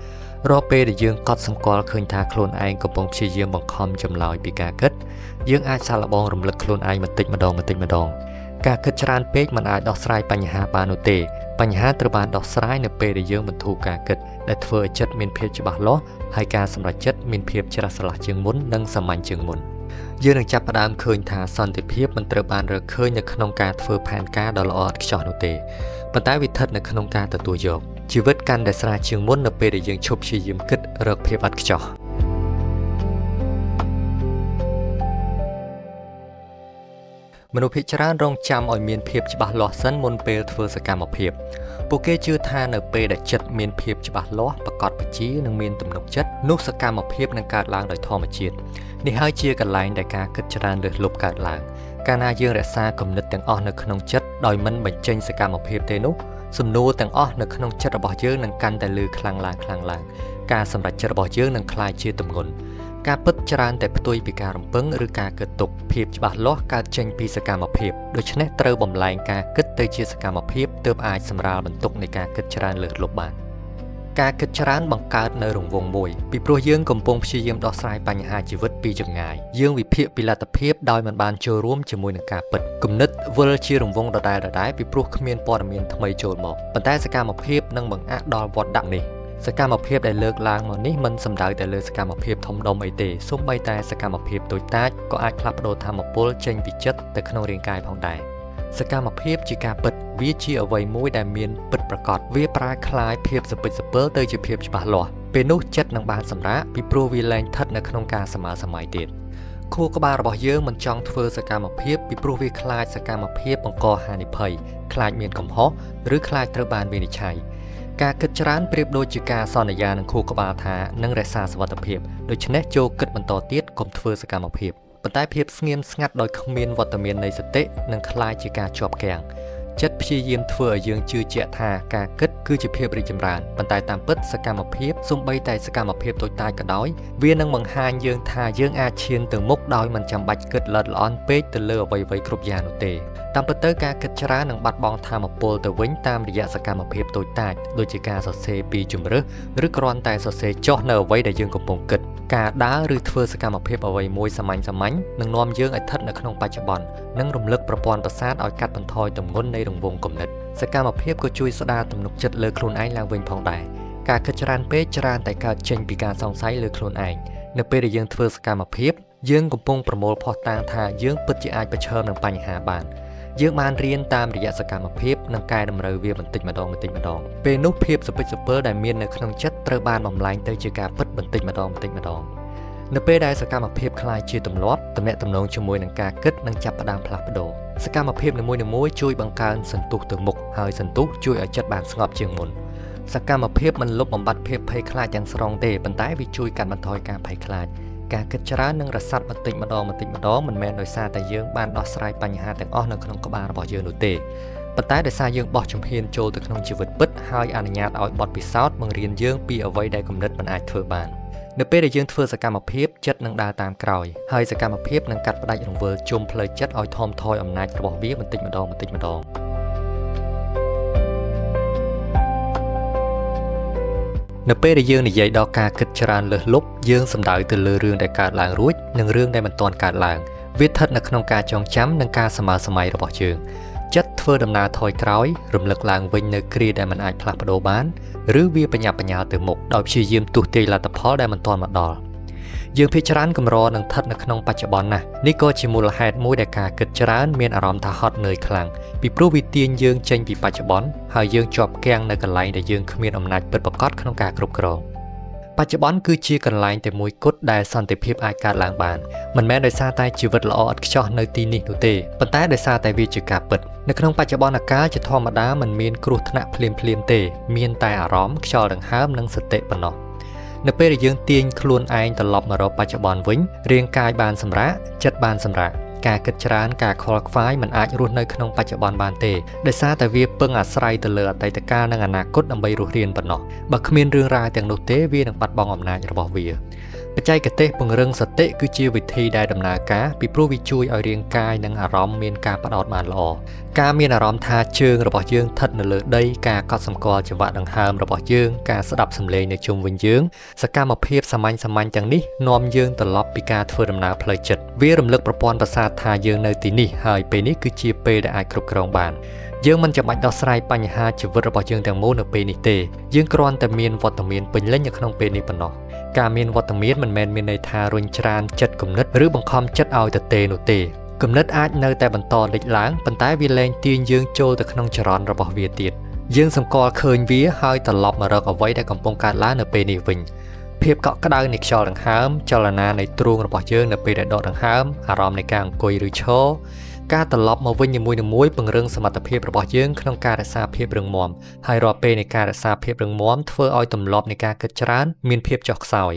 រាល់ពេលដែលយើងកត់សម្គាល់ឃើញថាខ្លួនឯងកំពុងព្យាយាមបង្ខំចម្លើយពីការគិតយើងអាចសាកល្បងរំលឹកខ្លួនឯងបន្តិចម្ដងបន្តិចម្ដងការគិតច្រើនពេកមិនអាចដោះស្រាយបញ្ហាបាននោះទេបញ្ហាត្រូវបានដោះស្រាយនៅពេលដែលយើងបន្ធូរការគិតដែលធ្វើឲ្យចិត្តមានភាពច្បាស់លាស់ហើយការសម្រេចចិត្តមានភាពច្រះស្រឡះជាងមុននិងសាមញ្ញជាងមុនយើងនឹងចាប់ផ្ដើមឃើញថាសន្តិភាពមិនត្រូវបានរកឃើញនៅក្នុងការធ្វើផែនការដ៏ល្អឥតខ្ចោះនោះទេប៉ុន្តែវាស្ថិតនៅក្នុងការទទួលយកជីវិតកាន់តែស្រាលជាងមុននៅពេលដែលយើងឈប់ព្យាយាមគិតរកភាពឥតខ្ចោះ។ មនុស្សភាគច្រើនរងចាំឲ្យមានភាពច្បាស់លាស់សិនមុនពេលធ្វើសកម្មភាពពួកគេជឿថានៅពេលដែលចិត្តមានភាពច្បាស់លាស់ប្រកបវិជ្ជានិងមានទំនុកចិត្តនោះសកម្មភាពនឹងកើតឡើងដោយធម្មជាតិនេះហើយជាកន្លែងដែលការគិតច្រើនលើសលប់កើតឡើងកាលណាយើងរក្សាគំនិតទាំងអស់នៅក្នុងចិត្តដោយមិនបញ្ចេញសកម្មភាពទេនោះសំណួរទាំងអស់នៅក្នុងចិត្តរបស់យើងនឹងកាន់តែលឺខ្លាំងឡើងខ្លាំងឡើងការសម្រេចចិត្តរបស់យើងនឹងក្លាយជាទម្ងន់ការពិតច្រើនតែផ្ទុយពីការរំពឹងឬការគិតទុកភាពច្បាស់លាស់កើតចេញពីសកម្មភាពដូច្នេះត្រូវបំលែងការគិតទៅជាសកម្មភាពទើបអាចសម្រាលបន្ទុកនៃការគិតច្រើនលើសលប់បានការគិតច្រើនបង្កើតនៅរង្វង់មួយពីព្រោះយើងកំពុងព្យាយាមដោះស្រាយបញ្ហាជីវិតពីចម្ងាយយើងវិភាគពីលទ្ធភាពដោយមិនបានចូលរួមជាមួយនឹងការពិតគំនិតវិលជារង្វង់ដដែលៗពីព្រោះគ្មានព័ត៌មានថ្មីចូលមកប៉ុន្តែសកម្មភាពនឹងបង្អាក់ដល់វដ្តនេះសកម្មភាពដែលលើកឡើងមកនេះមិនសំដៅតែលើសកម្មភាពធំដុំអីទេសូម្បីតែសកម្មភាពតូចតាចក៏អាចផ្លាស់ប្ដូរថាមពលចេញពីចិត្តទៅក្នុងរាងកាយផងដែរសកម្មភាពជាការពិតវាជាអ្វីមួយដែលមានពិតប្រាកដវាប្រែក្លាយភាពសពិចសពិលទៅជាភាពច្បាស់លាស់ពេលនោះចិត្តនឹងបានសម្រាកពីព្រោះវាលែងស្ថិតនៅក្នុងការសម័យសម័យទៀតខួរក្បាលរបស់យើងមិនចង់ធ្វើសកម្មភាពពីព្រោះវាខ្លាចសកម្មភាពបង្កហានិភ័យខ្លាចមានកំហុសឬខ្លាចត្រូវបានវិនិច្ឆ័យការគិតច្រើនប្រៀបដូចជាការសន្យានឹងខួរក្បាលថានឹងរក្សាសុវត្ថិភាពដូច្នេះចូលគិតបន្តទៀតកុំធ្វើសកម្មភាពប៉ុន្តែភាពស្ងៀមស្ងាត់ដោយគ្មានវត្តមាននៃសតិនឹងក្លាយជាការជាប់គាំងចិត្តព្យាយាមធ្វើឲ្យយើងជឿជាក់ថាការគិតគឺជាភាពរីកចម្រើនប៉ុន្តែតាមពិតសកម្មភាពសូម្បីតែសកម្មភាពតូចតាចក៏ដោយវានឹងបង្ហាញយើងថាយើងអាចឈានទៅមុខដោយមិនចាំបាច់គិតល្អិតល្អន់ពេកទៅលើអ្វីៗគ្រប់យ៉ាងនោះទេតាមពិតទៅការគិតច្រើននឹងបាត់បង់ថាមពលទៅវិញតាមរយៈសកម្មភាពតូចតាចដូចជាការសរសេរពីជំរើសឬគ្រាន់តែសរសេរចុះនៅអ្វីដែលយើងកំពុងគិតការដើរឬធ្វើសកម្មភាពអ្វីមួយសាមញ្ញៗនឹងនាំយើងឲ្យស្ថិតនៅក្នុងបច្ចុប្បន្ននិងរំលឹកប្រព័ន្ធប្រសាទឲ្យកាត់បន្ថយទម្ងន់នៃរង្វង់គំនិតសកម្មភាពក៏ជួយស្ដារទំនុកចិត្តលើខ្លួនឯងឡើងវិញផងដែរការគិតច្រើនពេកច្រើនតែកើតចេញពីការសង្ស័យលើខ្លួនឯងនៅពេលដែលយើងធ្វើសកម្មភាពយើងកំពុងប្រមូលភស្តុតាងថាយើងពិតជាអាចប្រឈមនឹងបញ្ហាបានយើងបានរៀនតាមរយៈសកម្មភាពនិងកែតម្រូវវាបន្តិចម្ដងបន្តិចម្ដងពេលនោះភាពសពិចសពិលដែលមាននៅក្នុងចិត្តត្រូវបានបំលែងទៅជាការពិតបន្តិចម្ដងបន្តិចម្ដងនៅពេលដែលសកម្មភាពក្លាយជាទម្លាប់ទំនាក់ទំនងជាមួយនឹងការគិតនឹងចាប់ផ្ដើមផ្លាស់ប្ដូរសកម្មភាពនីមួយៗជួយបង្កើនសន្ទុះទៅមុខហើយសន្ទុះជួយឲ្យចិត្តបានស្ងប់ជាងមុនសកម្មភាពមិនលុបបំបាត់ភាពភ័យខ្លាចទាំងស្រុងទេប៉ុន្តែវាជួយកាត់បន្ថយការភ័យខ្លាចការគិតច្រើននិងរសាត់បន្តិចម្ដងបន្តិចម្ដងមិនមែនដោយសារតែយើងបានដោះស្រាយបញ្ហាទាំងអស់នៅក្នុងក្បាលរបស់យើងនោះទេប៉ុន្តែដោយសារយើងបោះជំហានចូលទៅក្នុងជីវិតពិតហើយអនុញ្ញាតឲ្យបទពិសោធន៍បង្រៀនយើងពីអ្វីដែលគំនិតមិនអាចធ្វើបាននៅពេលដែលយើងធ្វើសកម្មភាពចិត្តនឹងដើរតាមក្រោយហើយសកម្មភាពនឹងកាត់ផ្តាច់រង្វិលជុំផ្លូវចិត្តឲ្យថមថយអំណាចរបស់វាបន្តិចម្ដងបន្តិចម្ដងនៅពេលដែលយើងនិយាយដល់ការគិតច្រើនលើសលប់យើងសំដៅទៅលើរឿងដែលកើតឡើងរួចនិងរឿងដែលមិនទាន់កើតឡើងវាស្ថិតនៅក្នុងការចងចាំនិងការសម័យសម័យរបស់យើងចិត្តធ្វើដំណើរថយក្រោយរំលឹកឡើងវិញនៅគ្រាដែលមិនអាចផ្លាស់ប្ដូរបានឬវាបញ្ញាប់បញ្ញាល់ទៅមុខដោយព្យាយាមទស្សន៍ទាយលទ្ធផលដែលមិនទាន់មកដល់យើងភាគច្រើនកម្រនឹងស្ថិតនៅក្នុងបច្ចុប្បន្នណាស់នេះក៏ជាមូលហេតុមួយដែលការគិតច្រើនមានអារម្មណ៍ថាហត់នឿយខ្លាំងពីព្រោះវាទាញយើងចេញពីបច្ចុប្បន្នហើយយើងជាប់គាំងនៅកន្លែងដែលយើងគ្មានអំណាចពិតប្រាកដក្នុងការគ្រប់គ្រងបច្ចុប្បន្នគឺជាកន្លែងតែមួយគត់ដែលសន្តិភាពអាចកើតឡើងបានមិនមែនដោយសារតែជីវិតល្អឥតខ្ចោះនៅទីនេះនោះទេប៉ុន្តែដោយសារតែវាជាការពិតនៅក្នុងបច្ចុប្បន្នកាលជាធម្មតាមិនមានគ្រោះថ្នាក់ភ្លាមៗទេមានតែអារម្មណ៍ខ្យល់ដង្ហើមនិងសតិប៉ុណ្ណោះនៅពេលដែលយើងទាញខ្លួនឯងត្រឡប់មករកបច្ចុប្បន្នវិញរាងកាយបានសម្រាកចិត្តបានសម្រាកការគិតច្រើនការខ្វល់ខ្វាយមិនអាចរស់នៅក្នុងបច្ចុប្បន្នបានទេដោយសារតែវាពឹងអាស្រ័យទៅលើអតីតកាលនិងអនាគតដើម្បីរស់រានប៉ុណ្ណោះបើគ្មានរឿងរ៉ាវទាំងនោះទេវានឹងបាត់បង់អំណាចរបស់វាបច្ចេកទេសពង្រឹងសតិគឺជាវិធីដែលដំណើរការពីព្រោះវាជួយឲ្យរាងកាយនិងអារម្មណ៍មានការផ្ដោតបានល្អការមានអារម្មណ៍ថាជើងរបស់យើងស្ថិតនៅលើដីការកត់សម្គាល់ចង្វាក់ដង្ហើមរបស់យើងការស្ដាប់សំឡេងនៅជុំវិញយើងសកម្មភាពសាមញ្ញៗទាំងនេះនាំយើងត្រឡប់ពីការធ្វើដំណើរផ្លូវចិត្តវារំលឹកប្រព័ន្ធប្រសាទថាយើងនៅទីនេះហើយពេលនេះគឺជាពេលដែលអាចគ្រប់គ្រងបានយើងមិនចាំបាច់ដោះស្រាយបញ្ហាជីវិតរបស់យើងទាំងមូលនៅពេលនេះទេយើងគ្រាន់តែមានវត្តមានពេញលេញនៅក្នុងពេលនេះប៉ុណ្ណោះការមានវត្តមានមិនមែនមានន័យថារុញច្រានចិត្តគំនិតឬបង្ខំចិត្តឲ្យទៅទេនោះទេគំនិតអាចនៅតែបន្តលេចឡើងប៉ុន្តែវាលែងទាញយើងចូលទៅក្នុងចរន្តរបស់វាទៀតយើងសម្គាល់ឃើញវាហើយត្រឡប់មករកអ្វីដែលកំពុងកើតឡើងនៅពេលនេះវិញភាពកក់ក្ដៅនៃខ្យល់ដង្ហើមចលនានៃទ្រូងរបស់យើងនៅពេលដែលដកដង្ហើមអារម្មណ៍នៃការអង្គុយឬឈរ ការត្រឡប់មកវិញនីមួយៗពង្រឹងសមត្ថភាពរបស់យើងក្នុងការរក្សាភាពរឹងមាំហើយរាល់ពេលនៃការរក្សាភាពរឹងមាំធ្វើឲ្យទម្លាប់នៃការគិតច្រើនមានភាពចុះខ្សោយ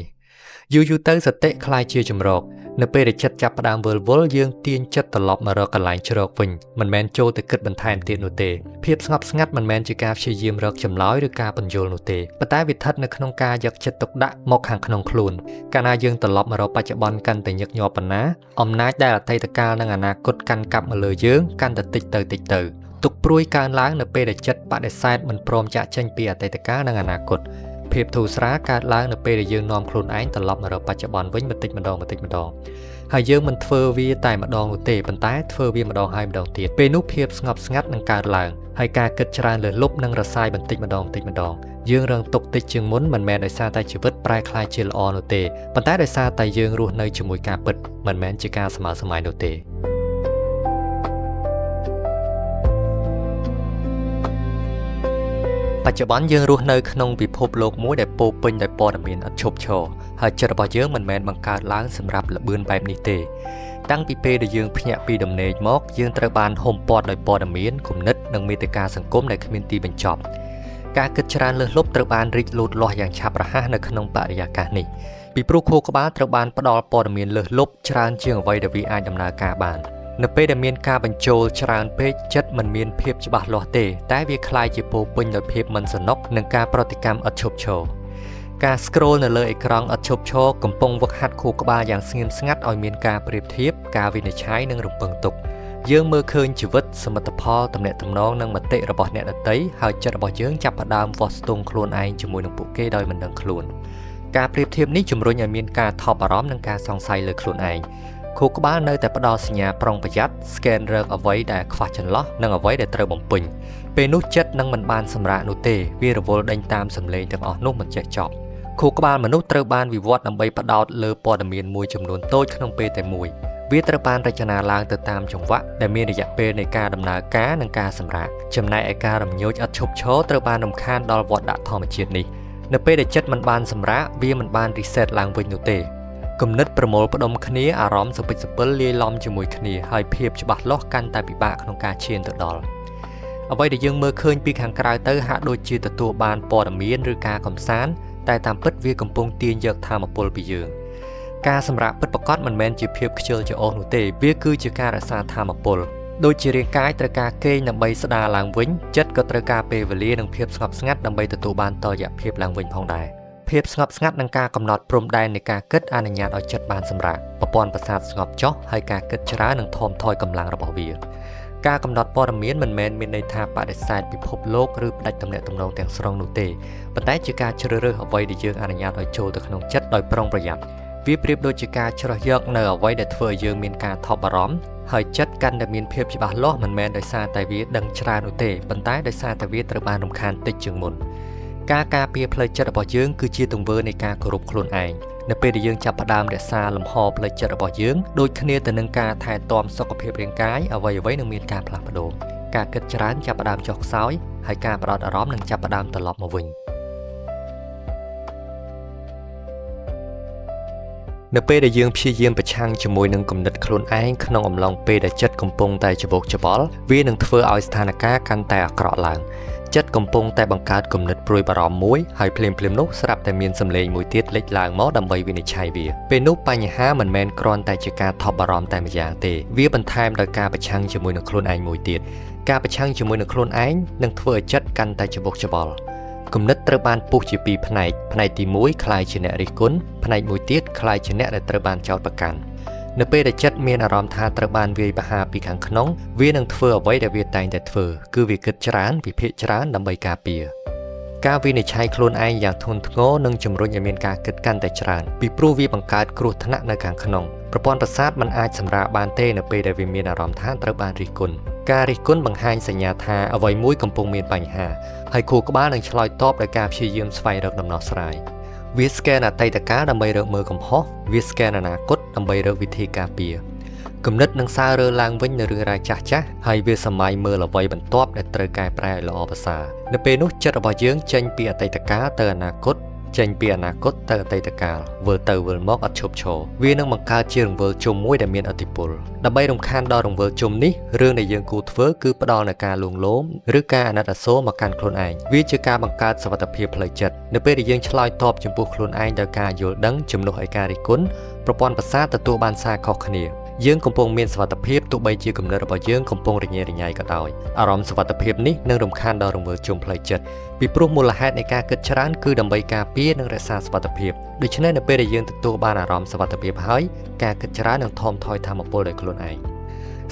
យូរៗទៅសតិក្លាយជាជំរកនៅពេលដែលចិត្តចាប់ផ្ដើមវិលវល់យើងទាញចិត្តត្រឡប់មករកកន្លែងជ្រកវិញមិនមែនចូលទៅគិតបន្ថែមទៀតនោះទេភាពស្ងប់ស្ងាត់មិនមែនជាការព្យាយាមរកចម្លើយឬការពន្យល់នោះទេប៉ុន្តែវាស្ថិតនៅក្នុងការយកចិត្តទុកដាក់មកខាងក្នុងខ្លួនកាលណាយើងត្រឡប់មករកបច្ចុប្បន្នកាន់តែញឹកញាប់ប៉ុណ្ណាអំណាចដែលអតីតកាលនិងអនាគតកាន់កាប់មកលើយើងកាន់តែតិចទៅតិចទៅទុក្ខព្រួយកើនឡើងនៅពេលដែលចិត្តបដិសេធមិនព្រមចាកចេញពីអតីតកាលនិងអនាគតភាពធូរស្រាលកើតឡើងនៅពេលដែលយើងនាំខ្លួនឯងត្រឡប់មករកបច្ចុប្បន្នវិញបន្តិចម្ដងបន្តិចម្ដងហើយយើងមិនធ្វើវាតែម្ដងនោះទេប៉ុន្តែធ្វើវាម្ដងហើយម្ដងទៀតពេលនោះភាពស្ងប់ស្ងាត់នឹងកើតឡើងហើយការគិតច្រើនលើសលប់នឹងរសាយបន្តិចម្ដងបន្តិចម្ដងយើងរងទុក្ខតិចជាងមុនមិនមែនដោយសារតែជីវិតប្រែក្លាយជាល្អនោះទេប៉ុន្តែដោយសារតែយើងរស់នៅជាមួយការពិតមិនមែនជាការស្មើសម័យនោះទេបច្ចុប្បន្នយើងរស់នៅក្នុងពិភពលោកមួយដែលពោរពេញដោយព័ត៌មានឥតឈប់ឈរហើយចិត្តរបស់យើងមិនមែនបង្កើតឡើងសម្រាប់ល្បឿនបែបនេះទេតាំងពីពេលដែលយើងភ្ញាក់ពីដំណេកមកយើងត្រូវបានហ៊ុមព័ទ្ធដោយព័ត៌មានគំនិតនិងមាតិកាសង្គមដែលគ្មានទីបញ្ចប់ការគិតច្រើនលើសលប់ត្រូវបានរីកលូតលាស់យ៉ាងឆាប់រហ័សនៅក្នុងបរិយាកាសនេះពីព្រោះខួរក្បាលត្រូវបានផ្ដល់ព័ត៌មានលើសលប់ច្រើនជាងអ្វីដែលវាអាចដំណើរការបាននៅពេលដែលមានការបញ្ចូលច្រើនពេកចិត្តមិនមានភាពច្បាស់លាស់ទេតែវាក្លាយជាពោរពេញដោយភាពមិនស្រណុកនិងការប្រតិកម្មឥតឈប់ឈរការ scroll នៅលើអេក្រង់ឥតឈប់ឈរកំពុងវឹកហាត់ខួរក្បាលយ៉ាងស្ងៀមស្ងាត់ឲ្យមានការប្រៀបធៀបការវិនិច្ឆ័យនិងរំពឹងទុកយើងមើលឃើញជីវិតសមិទ្ធផលទំនាក់ទំនងនិងមតិរបស់អ្នកដទៃហើយចិត្តរបស់យើងចាប់ផ្ដើមវាស់ស្ទង់ខ្លួនឯងជាមួយនឹងពួកគេដោយមិនដឹងខ្លួនការប្រៀបធៀបនេះជំរុញឲ្យមានការថប់អារម្មណ៍និងការសង្ស័យលើខ្លួនឯងខួរក្បាលនៅតែផ្ដល់សញ្ញាប្រុងប្រយ័ត្ន scan រកអ្វីដែលខ្វះចន្លោះនិងអ្វីដែលត្រូវបំពេញពេលនោះចិត្តនឹងមិនបានសម្រាកនោះទេវារវល់ដេញតាមសម្លេងទាំងអស់នោះមិនចេះចប់ខួរក្បាលមនុស្សត្រូវបានវិវត្តដើម្បីផ្ដោតលើព័ត៌មានមួយចំនួនតូចក្នុងពេលតែមួយវាត្រូវបានរចនាឡើងទៅតាមចង្វាក់ដែលមានរយៈពេលនៃការដំណើរការនិងការសម្រាកចំណែកឯការរំញោចឥតឈប់ឈរត្រូវបានរំខានដល់វដ្តធម្មជាតិនេះនៅពេលដែលចិត្តមិនបានសម្រាកវាមិនបាន reset ឡើងវិញនោះទេគំនិតប្រមូលផ្ដុំគ្នាអារម្មណ៍សពិចសពិលលាយឡំជាមួយគ្នាហើយភាពច្បាស់លាស់កាន់តែពិបាកក្នុងការឈានទៅដល់អ្វីដែលយើងមើលឃើញពីខាងក្រៅទៅហាក់ដូចជាទទួលបានព័ត៌មានឬការកំសាន្តតែតាមពិតវាកំពុងទាញយកថាមពលពីយើងការសម្រាកពិតប្រាកដមិនមែនជាភាពខ្ជិលច្រអូសនោះទេវាគឺជាការរក្សាថាមពលដូចជារាងកាយត្រូវការគេងដើម្បីស្ដារឡើងវិញចិត្តក៏ត្រូវការពេលវេលានិងភាពស្ងប់ស្ងាត់ដើម្បីទទួលបានតុល្យភាពឡើងវិញផងដែរភាពស្ងប់ស្ងាត់និងការកំណត់ព្រំដែននៃការគិតអនុញ្ញាតឲ្យចិត្តបានសម្រាកប្រព័ន្ធប្រសាទស្ងប់ចុះហើយការគិតច្រើននឹងថមថយកម្លាំងរបស់វាការកំណត់ព័ត៌មានមិនមែនមានន័យថាបដិសេធពិភពលោកឬផ្ដាច់ទំនាក់ទំនងទាំងស្រុងនោះទេប៉ុន្តែជាការជ្រើសរើសអ្វីដែលយើងអនុញ្ញាតឲ្យចូលទៅក្នុងចិត្តដោយប្រុងប្រយ័ត្នវាប្រៀបដូចជាការជ្រើសយកនៅអ្វីដែលធ្វើឲ្យយើងមានការថប់បារម្ភហើយចិត្តកាន់តែមានភាពច្បាស់លាស់មិនមែនដោយសារតែវាដឹងច្រើននោះទេប៉ុន្តែដោយសារតែវាត្រូវបានរំខានតិចជាងមុនការការពារផ្លូវចិត្តរបស់យើងគឺជាទង្វើនៃការគោរពខ្លួនឯងនៅពេលដែលយើងចាប់ផ្ដើមរក្សាលំហផ្លូវចិត្តរបស់យើងដូចគ្នាទៅនឹងការថែទាំសុខភាពរាងកាយអ្វីៗនឹងមានការផ្លាស់ប្ដូរការគិតច្រើនចាប់ផ្ដើមចុះខ្សោយហើយការផ្ដោតអារម្មណ៍នឹងចាប់ផ្ដើមត្រឡប់មកវិញនៅពេលដែលយើងព្យាយាមប្រឆាំងជាមួយនឹងគំនិតខ្លួនឯងក្នុងអំឡុងពេលដែលចិត្តកំពុងតែច្បោកច្បល់វានឹងធ្វើឲ្យស្ថានភាពកាន់តែអាក្រក់ឡើងចិត្តកំពុងតែបង្កើតគំនិតព្រួយបារម្ភមួយហើយភ្លាមៗនោះស្រាប់តែមានសម្លេងមួយទៀតលេចឡើងមកដើម្បីវិនិច្ឆ័យវាពេលនោះបញ្ហាមិនមែនគ្រាន់តែជាការថប់បារម្ភតែម្យ៉ាងទេវាបន្ថែមដោយការប្រឆាំងជាមួយនឹងខ្លួនឯងមួយទៀតការប្រឆាំងជាមួយនឹងខ្លួនឯងនឹងធ្វើឲ្យចិត្តកាន់តែច្បោកច្បល់គំនិតត្រូវបានពុះជាពីរផ្នែកផ្នែកទី1ក្លាយជាអ្នករិះគន់ផ្នែកមួយទៀតក្លាយជាអ្នកដែលត្រូវបានចោទប្រកាន់នៅពេលដែលចិត្តមានអារម្មណ៍ថាត្រូវបានវាយប្រហារពីខាងក្នុងវានឹងធ្វើអ្វីដែលវាតែងតែធ្វើគឺវាគិតច្រើនវិភាគច្រើនដើម្បីការពារការវិនិច្ឆ័យខ្លួនឯងយ៉ាងធ្ងន់ធ្ងរនឹងជំរុញឲ្យមានការគិតកាន់តែច្រើនពីព្រោះវាបង្កើតគ្រោះថ្នាក់នៅខាងក្នុងប្រព័ន្ធប្រសាទមិនអាចសម្រាកបានទេនៅពេលដែលវាមានអារម្មណ៍ថាត្រូវបានរិះគន់ការរិះគន់បង្ហាញសញ្ញាថាអ្វីមួយកំពុងមានបញ្ហាហើយខួរក្បាលនឹងឆ្លើយតបដោយការព្យាយាមស្វែងរកដំណោះស្រាយវា scan អតីតកាលដើម្បីរកមើលកំហុសវា scan អនាគតដើម្បីរកវិធីការពារគំនិតនឹងសើរើឡើងវិញនៅរឿងរ៉ាវចាស់ៗហើយវាសម័យមើលអ្វីបន្ទាប់ដែលត្រូវកែប្រែឲ្យល្អប្រសើរនៅពេលនោះចិត្តរបស់យើងចេញពីអតីតកាលទៅអនាគត ចេញពីអនាគតទៅអតីតកាលវិលទៅវិលមកអត់ឈប់ឈរវានឹងបង្កើតជារង្វិលជុំមួយដែលមានឥទ្ធិពលដើម្បីរំខានដល់រង្វិលជុំនេះរឿងដែលយើងគួរធ្វើគឺផ្ដល់នូវការលួងលោមឬការអាណិតអាសូរមកកាន់ខ្លួនឯងវាជាការបង្កើតសុវត្ថិភាពផ្លូវចិត្តនៅពេលដែលយើងឆ្លើយតបចំពោះខ្លួនឯងដោយការយល់ដឹងជំនួសឲ្យការរិះគន់ប្រព័ន្ធប្រសាទទទួលបានសារខុសគ្នាយើងកំពុងមានសុវត្ថិភាពទោះបីជាគំនិតរបស់យើងកំពុងរញ៉េរញ៉ៃក៏ដោយអារម្មណ៍សុវត្ថិភាពនេះនឹងរំខានដល់រង្វិលជុំផ្លូវចិត្តពីព្រោះមូលហេតុនៃការគិតច្រើនគឺដើម្បីការពារនិងរក្សាសុវត្ថិភាពដូច្នេះនៅពេលដែលយើងទទួលបានអារម្មណ៍សុវត្ថិភាពហើយការគិតច្រើននឹងថមថយថាមពលដោយខ្លួនឯង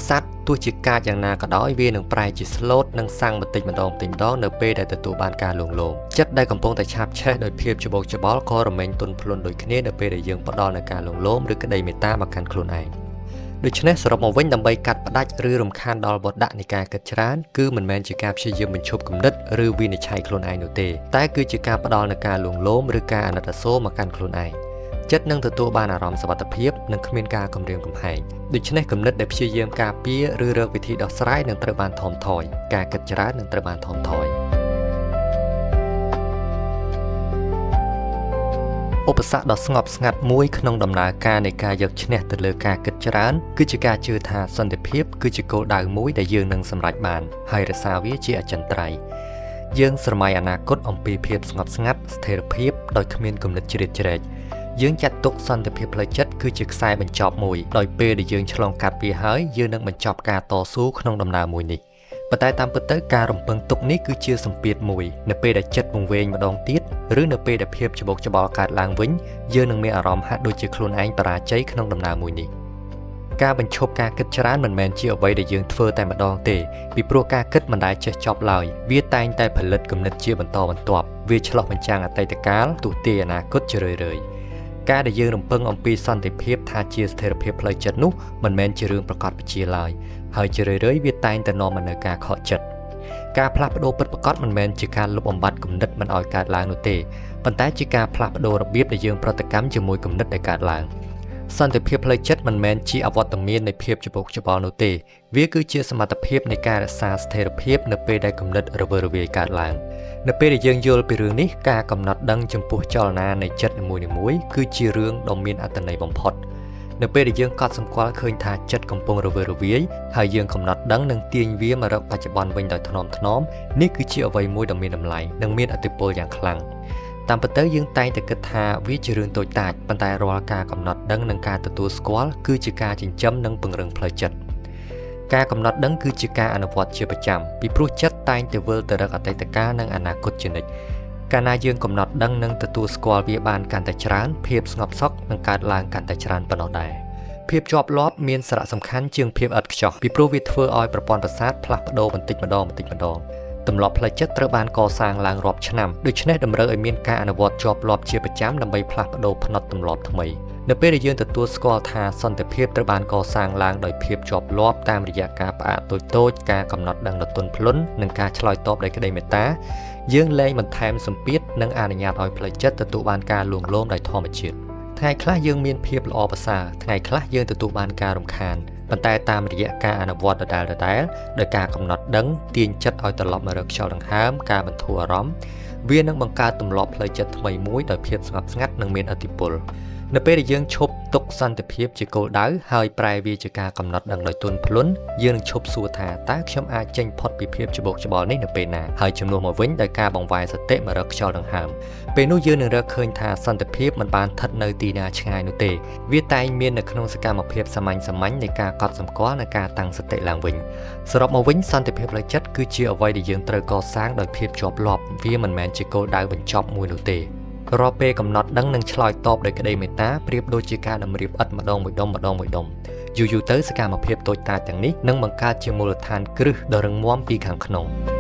សត្វទោះជាកាចយ៉ាងណាក៏ដោយវានឹងប្រែជាស្លូតនិងសាំងបន្តិចម្ដងបន្តិចម្ដងនៅពេលដែលទទួលបានការលួងលោមចិត្តដែលកំពុងតែឆាបឆេះដោយភាពច្បោកច្បល់ក៏រមែងទន់ភ្លន់ដូចគ្នានៅពេលដែលយើងផ្ដល់នូវការលួងលោមឬក្តីមេត្តាមកកាន់ខ្លួនឯងដូច្នេះសរុបមកវិញដើម្បីកាត់ផ្ដាច់ឬរំខានដល់វដ្តៈនៃការគិតច្រើនគឺមិនមែនជាការព្យាយាមបញ្ឈប់គំនិតឬវិនិច្ឆ័យខ្លួនឯងនោះទេតែគឺជាការផ្ដល់នូវការលួងលោមឬការអាណិតអាសូរមកកាន់ខ្លួនឯងចិត្តនឹងទទួលបានអារម្មណ៍សុវត្ថិភាពនិងគ្មានការគំរាមកំហែងដូច្នេះគំនិតដែលព្យាយាមការពារឬរកវិធីដោះស្រាយនឹងត្រូវបានថមថយការគិតច្រើននឹងត្រូវបានថមថយឧបសគ្គដ៏ស្ងប់ស្ងាត់មួយក្នុងដំណើរការនៃការយកឈ្នះទៅលើការគិតច្រើនគឺជាការជឿថាសន្តិភាពគឺជាគោលដៅមួយដែលយើងនឹងសម្រេចបានហើយរក្សាវាជាអចិន្ត្រៃយ៍យើងស្រមៃអនាគតអំពីភាពស្ងប់ស្ងាត់ស្ថិរភាពដោយគ្មានគំនិតជ្រៀតជ្រែកយើងចាត់ទុកសន្តិភាពផ្លូវចិត្តគឺជាខ្សែបញ្ចប់មួយដោយពេលដែលយើងឆ្លងកាត់វាហើយយើងនឹងបញ្ចប់ការតស៊ូក្នុងដំណើរមួយនេះប៉ុន្តែតាមពិតទៅការរំពឹងទុកនេះគឺជាសម្ពាធមួយនៅពេលដែលចិត្តវង្វេងម្ដងទៀតឬនៅពេលដែលភាពច្បូកច្បល់កើតឡើងវិញយើងនឹងមានអារម្មណ៍ហាក់ដូចជាខ្លួនឯងបរាជ័យក្នុងដំណើរមួយនេះការបញ្ឈប់ការគិតច្រើនមិនមែនជាអ្វីដែលយើងធ្វើតែម្ដងទេពីព្រោះការគិតមិនដែលចេះចប់ឡើយវាតែងតែផលិតគំនិតជាបន្តបន្ទាប់វាឆ្លុះបញ្ចាំងអតីតកាលទស្សន៍ទាយអនាគតជារឿយៗការដែលយើងរំពឹងអំពីសន្តិភាពថាជាស្ថិរភាពផ្លូវចិត្តនោះមិនមែនជារឿងប្រកបវិជ្ជាឡើយហើយជារឿយៗវាតែងតែនាំមកនូវការខកចិត្តការផ្លាស់ប្ដូរពិតប្រាកដមិនមែនជាការលុបបំបាត់គំនិតមិនឲ្យកើតឡើងនោះទេប៉ុន្តែជាការផ្លាស់ប្ដូររបៀបដែលយើងប្រតិកម្មជាមួយគំនិតដែលកើតឡើងសន្តិភាពផ្លូវចិត្តមិនមែនជាអវត្តមាននៃភាពច្បូកច្បល់នោះទេវាគឺជាសមត្ថភាពនៃការរក្សាស្ថិរភាពនៅពេលដែលគំនិតរវើរវាយកើតឡើងនៅពេលដែលយើងយល់ពីរឿងនេះការកំណត់ដឹងចំពោះចលនានៃចិត្តនីមួយៗគឺជារឿងដ៏មានអត្ថន័យបំផុតនៅពេលដែលយើងកត់សម្គាល់ឃើញថាចិត្តកំពុងរវើរវាយហើយយើងកំណត់ដឹងនិងទាញវាមករកបច្ចុប្បន្នវិញដោយថ្នមថ្នមនេះគឺជាអ្វីមួយដ៏មានតម្លៃនិងមានឥទ្ធិពលយ៉ាងខ្លាំងតាមពិតទៅយើងតែងតែគិតថាវាជារឿងតូចតាចប៉ុន្តែរាល់ការកំណត់ដឹងនិងការទទួលស្គាល់គឺជាការចិញ្ចឹមនិងពង្រឹងផ្លូវចិត្តការកំណត់ដឹងគឺជាការអនុវត្តជាប្រចាំពីព្រោះចិត្តតែងតែវិលទៅរកអតីតកាលនិងអនាគតជានិច្ចកាលណាយើងកំណត់ដឹងនិងទទួលស្គាល់វាបានកាន់តែច្រើនភាពស្ងប់សុខនឹងកើតឡើងកាន់តែច្រើនប៉ុណ្ណោះដែរភាពជាប់លាប់មានសារៈសំខាន់ជាងភាពឥតខ្ចោះពីព្រោះវាធ្វើឲ្យប្រព័ន្ធប្រសាទផ្លាស់ប្ដូរបន្តិចម្ដងបន្តិចម្ដងទម្លាប់ផ្លូវចិត្តត្រូវបានកសាងឡើងរាប់ឆ្នាំដូច្នេះតម្រូវឲ្យមានការអនុវត្តជាប់លាប់ជាប្រចាំដើម្បីផ្លាស់ប្ដូរផ្នត់ទម្លាប់ថ្មីនៅពេលដែលយើងទទួលស្គាល់ថាសន្តិភាពត្រូវបានកសាងឡើងដោយភាពជាប់លាប់តាមរយៈការផ្អាកតូចៗការកំណត់ដឹងដ៏ទន់ភ្លន់និងការឆ្លើយតបដោយក្តីមេត្តាយើងលែងបន្ថែមសម្ពាធនិងអនុញ្ញាតឲ្យផ្លូវចិត្តទទួលបានការលួងលោមដោយធម្មជាតិថ្ងៃខ្លះយើងមានភាពល្អប្រសើរថ្ងៃខ្លះយើងទទួលបានការរំខានប៉ុន្តែតាមរយៈការអនុវត្តដដែលៗដោយការកំណត់ដឹងទាញចិត្តឲ្យត្រឡប់មករកខ្យល់ដង្ហើមការបន្ធូរអារម្មណ៍វានឹងបង្កើតទម្លាប់ផ្លូវចិត្តថ្មីមួយដោយភាពស្ងប់ស្ងាត់និងមានឥទ្ធិពលនៅពេលដែលយើងឈប់ទុកសន្តិភាពជាគោលដៅហើយប្រែវាជាការកំណត់ដឹងដោយទន់ភ្លន់យើងនឹងឈប់សួរថាតើខ្ញុំអាចចេញផុតពីភាពច្បូកច្បល់នេះនៅពេលណាហើយជំនួសមកវិញដោយការបង្វែរសតិមករកខ្យល់ដង្ហើមពេលនោះយើងនឹងរកឃើញថាសន្តិភាពមិនបានស្ថិតនៅទីណាឆ្ងាយនោះទេវាតែងមាននៅក្នុងសកម្មភាពសាមញ្ញៗនៃការកត់សម្គាល់និងការតាំងសតិឡើងវិញសរុបមកវិញសន្តិភាពផ្លូវចិត្តគឺជាអ្វីដែលយើងត្រូវកសាងដោយភាពជាប់លាប់វាមិនមែនជាគោលដៅបញ្ចប់មួយនោះទេរាល់ពេលកំណត់ដឹងនិងឆ្លើយតបដោយក្តីមេត្តាប្រៀបដូចជាការតម្រៀបឥដ្ឋម្ដងមួយដុំម្ដងមួយដុំយូរៗទៅសកម្មភាពតូចតាចទាំងនេះនឹងបង្កើតជាមូលដ្ឋានគ្រឹះដ៏រឹងមាំពីខាងក្នុង។